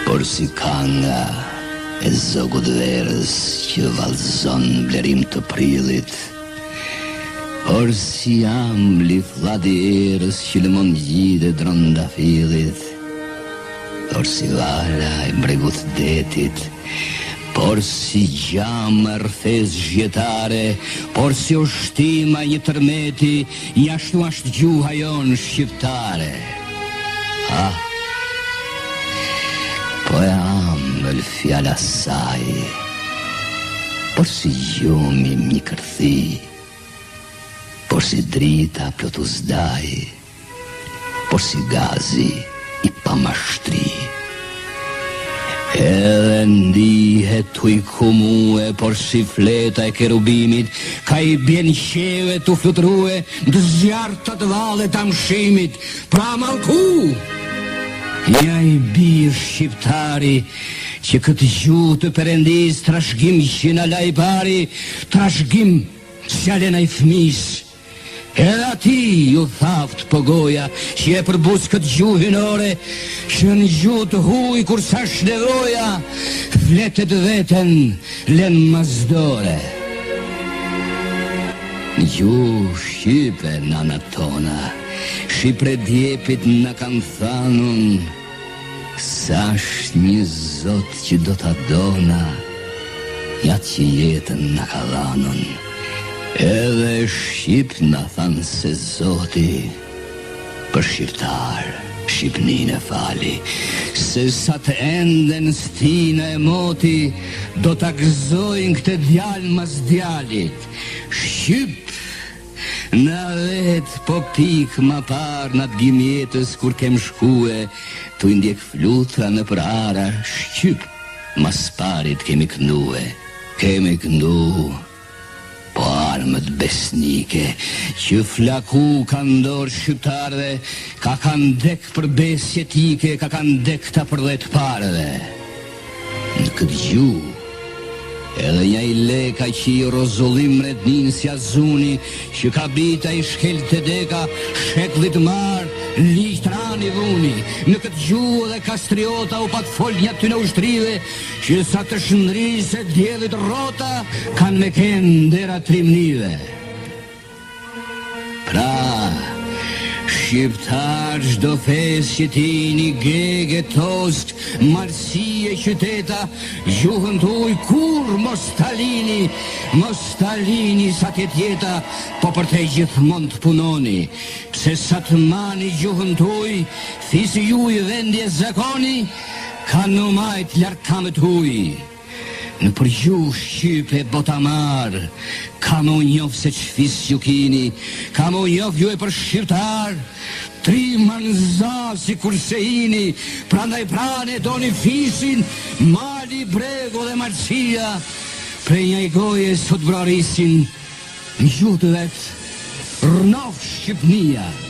Porsi kanga e zogut verës që vallëzon n'blerim të prillit, Porsi ambli flladi erës që lëmon gjitë e drëndafillit, Porsi vala e bregut detit, Porsi gjama e rrëfesë zhjetare, Porsi oshtima e një tërmeti, Njashtu asht gjuha jonë shqiptare. Ah, po e ambël fjala saj, Porsi gjumi m'një kërthi, Porsi drita plot uzdaj, Porsi gazi i pamashtri. Edhe ndihet tuj kumue Porsi fleta e kerubimit Ka i bjen qiejve tu flutrue N'të zjarrtat valle t'amshimit Pra mallku Njaj bir shqiptari Që këtë gjuhë të perendisë Trashëgim që na la i pari Trashëgim s'ja len ai fëmisë Edhe atij ju thaftë po goja që e përbuz këtë gjuhë hyjnore, që në gjuhë të huj kur s'asht nevoja, flet e të veten len mas dore. Në gjuhë shqipe nanat tona, shi prej djepit na kanë thanun, S'asht një Zot që do ta dona, Njat që jetën na ka dhanun. Edhe shqip na thanë se Zoti për shqiptar Shqipninë e fali, se sa të enden stina e moti, do ta gëzojnë këtë djalë mas djalit. Shqip Na vetë po pikë ma parë n'at gim jetës kur kem shkue tuj ndjek flutra nëpër ara shqyp ma s'parit kemi këndue kemi këndu po armët besnike që flaku kanë n'dorë shqiptarëve ka kanë dek për besë jetike ka kanë dek këta përdhe të parëve. Në këtë gjuhë, edhe njaj Leka që i rrozulli mretninë s'ja zuni, që ka bita i shkelte deka, shekullit marë, ligj t'ranë i vuni. Në këtë gjuhë edhe Kastriota u pat fol njatyne ushtrive, që sa të shndrisë diellit rrota, kanë me kenë ndera trimnive. Pra, shqiptar çdo fesë që t'jini gegë e toskë, malësi e qyteta, gjuhën tuj kurrë mos ta lini, mos ta lini sa t'jetë jeta, po për te gjithmonë të punoni, pse sa të mani gjuhën tuj, fisi juj, vendi e zakoni, kanë me u majtë larg kamët huj. Nëpër gjuhë shqipe bota marë Ka me u njof se ç'fis ju kini Ka me u njof jue për shqiptar Trima n'za sikurse jini Prandaj pra ne doni fisin Mali, bregu dhe malësia Prej njaj goje sot brarisin Në gjuhë të vet Rrnoftë Shqipnia.